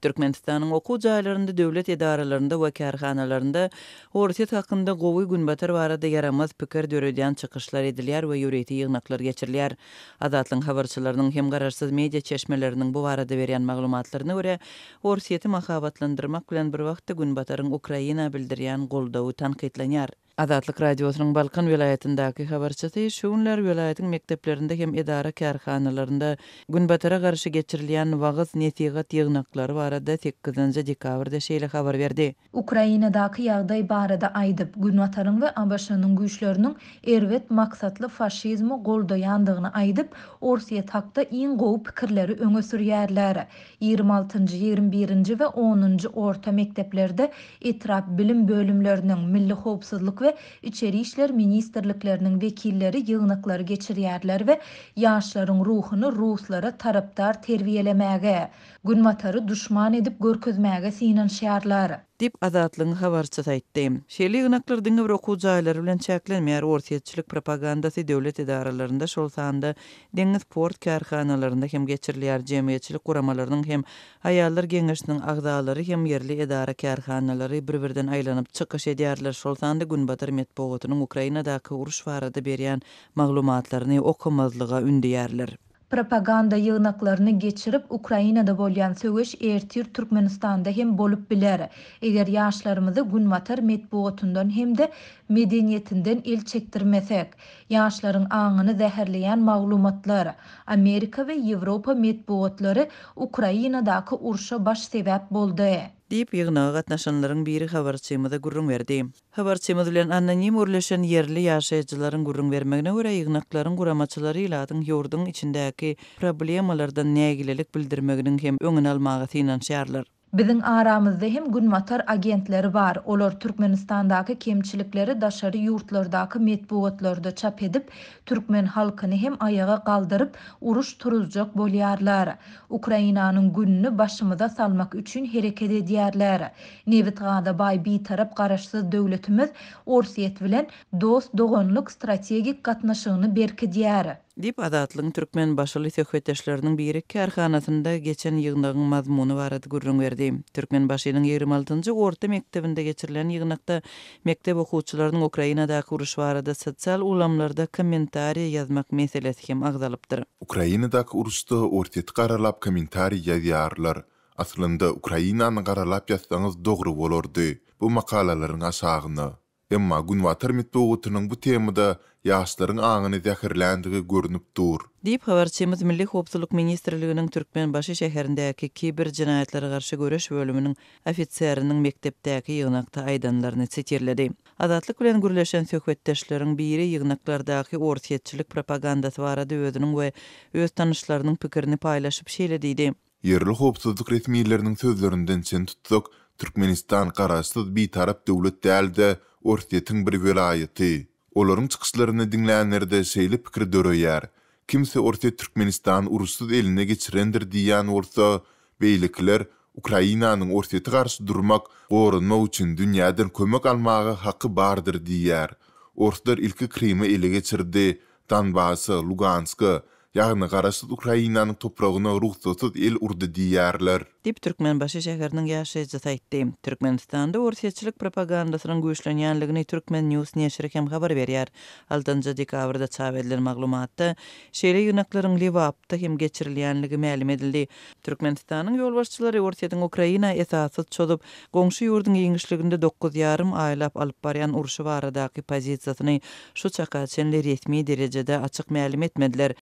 Türkmenistanyň okuw jaýlarynda, döwlet edaralarynda we kärhanalarynda Orsýet hakynda gowy, Günbatar barada ýaramaz pikir döredýän çykyşlar edilýär we ýörite ýygnaklar geçirilýär. Azatlygyň habarçylarynyň hem garaşsyz media çeşmeleriniň bu barada berýän maglumatlaryna görä, Orsýeti mahabatlandyrmak bilen bir wagtda Günbataryň Ukraina bildirýän goldawy tankytlanýar. Azatlyk Radiosynyň Balkan welaýatyndaky habarçysy şu günler welaýatyň mekdeplerinde hem edara-kärhanalarynda Günbatara garşy geçirilýän wagyz-nesihat ýygnaklary barada sekizinji dekabrda şeýle habar berdi. Ukrainadaky ýagdaý barada aýdyp, Günbataryň we ABŞ-nyň güýçleriniň erbet maksatly faşizmi goldaýandygyny aýdyp, Orsýet hakda iň gowy pikirleri öňe sürýärler. Ýigrimi altynjy, ýigrimi birinji we onunjy orta mekdeplerde etrap bilim bölümleriniň, Milli howpsuzlyk we Içeri işler ministrlikleriniň wekilleri ýygnaklary geçirýärler we ýaşlaryň ruhuny ruslara tarapdar terbiýelemäge, Günbatary duşman edip görkezmäge synanyşýarlar. Diýip, Azatlygyň habarçysy aýtdy. Şeýle ýygnaklar diňe bir okuw jaýlary bilen çäklenmeýär, orsýetçilik propagandasy döwlet edaralarynda, şol sanda deňiz port kärhanalarynda hem geçirilýär, jemgyýetçilik guramalarynyň hem aýallar geňeşiniň agzalary hem ýerli edara-kärhanalary bir-birden aýlanyp çykyş edýärler, şol sanda günbatar metbugatynyň Ukrainadaky uruş barada berýän maglumatlaryny okamazlyga ündeýärler. Propaganda ýygnaklaryny geçirip, Ukrainada bolýan söweş ertir Türkmenistanda hem bolup biler. Eger ýaşlarymyzy günbatar metbugatyndan hem-de medeniýetinden el çekdirmesek. Ýaşlaryň aňyny zäherleýän maglumatlar. Amerika we Ýewropa metbugatlary Ukrainadaky urşa baş sebäp boldy. Diýip, ýygnaga gatnaşanlaryň biri habarçymyza gürrüň berdi. Habarçymyz bilen anonim gürleşen ýerli ýaşaýjylaryň gürrüň bermegine görä, ýygnaklaryň guramaçylary ilatyň ýurduň içindäki problemalardan nägilelik bildirmeginiň hem öňüni almaga synanyşýarlar. Biziň aramyzda hem günbatar agentleri bar, olar Türkmenistandaky kemçilikleri daşary ýurtlardaky metbugatlarda çap edip, türkmen halkyny hem aýaga galdyryp, uruş turuzjak bolýarlar. Ukrainanyň gününi başymyza salmak üçin hereket edýärler. Nebit-gaza baý Bitarap Garaşsyz döwletimiz Orsýet bilen dost-doganlyk strategik gatnaşygyny berkidýär. Diýip, Azatlygyň türkmenbaşyly söhbetdeşleriniň biri kärhanasynda geçen ýygnagyň mazmuny barada gürrüň berdi. Türkmenbaşynyň ýigrimi altynjy orta mekdebinde geçirilen ýygnakda mekdep okuwçylarynyň Ukrainadaky uruş barada sosial ulgamlarda kommentariýa ýazmak meselesi hem agzalypdyr. Ukrainadaky uruşda Orsýeti garalap kommentariý ýazýarlar. Aslynda Ukrainany garalap ýazsaňyz dogry bolardy bu makalalaryň aşagyna. Emma günbatar metbugatynyň bu temada ýaşlaryň aňyny zäherländigi görnüp dur. Diýip, habarçymyz Milli howpsuzlyk ministrliginiň Türkmenbaşy şäherindäki kiber jenaýatlara garşy göreş bölüminiň ofiseriniň mekdepdäki ýygnakda aýdanlaryny sitirledi. Azatlyk bilen gürleşen söhbetdeşleriň biri ýygnaklardaky orsýetçilik propagandasy barada özüniň we öz tanyşlarynyň pikirini paýlaşyp şeýle diýdi. Ýerli howpsuzlyk resmileriniň sözlerinden çen tutsak, Türkmenistan garaşsyz bitarap döwlet däl-de, Orsýetiň bir welaýaty. Olaryň çykyşlaryny diňlänlerde şeýle pikir döreýär, kimsi Orsýet Türkmenistany uruşsyz eline geçirendir diýýän bolsa, beýlekiler Ukrainanyň Orsýete garşy durmak, goranmak üçin dünýäden kömek almaga haky bardyr diýýär. Orslar ilki Krymy ele geçirdi, Donbasa, Luganska, ýagny garaşsyz Ukrainanyň topragyna rugsatsyz el urdy diýýärler. Diýip, Türkmenbaşy şäheriniň ýaşaýjysy aýtdy. Türkmenistanda orsýetçilik propagandasynyň güýçlenýänligini Turkmen News neşiri hem habar berýär. Altynjy dekabrda çap edilen maglumatda, şeýle ýygnaklaryň Lebapda hem geçirilýänligi mälim edildi. Türkmenistanyň ýolbaşçylary Orsýetiň Ukraina esassyz çozup, goňşy ýurduň giňişliginde dokuz ýarym aýlap alyp barýan urşy baradaky pozisiýasyny şu çaka çenli resmi derejede açyk mälim etmediler.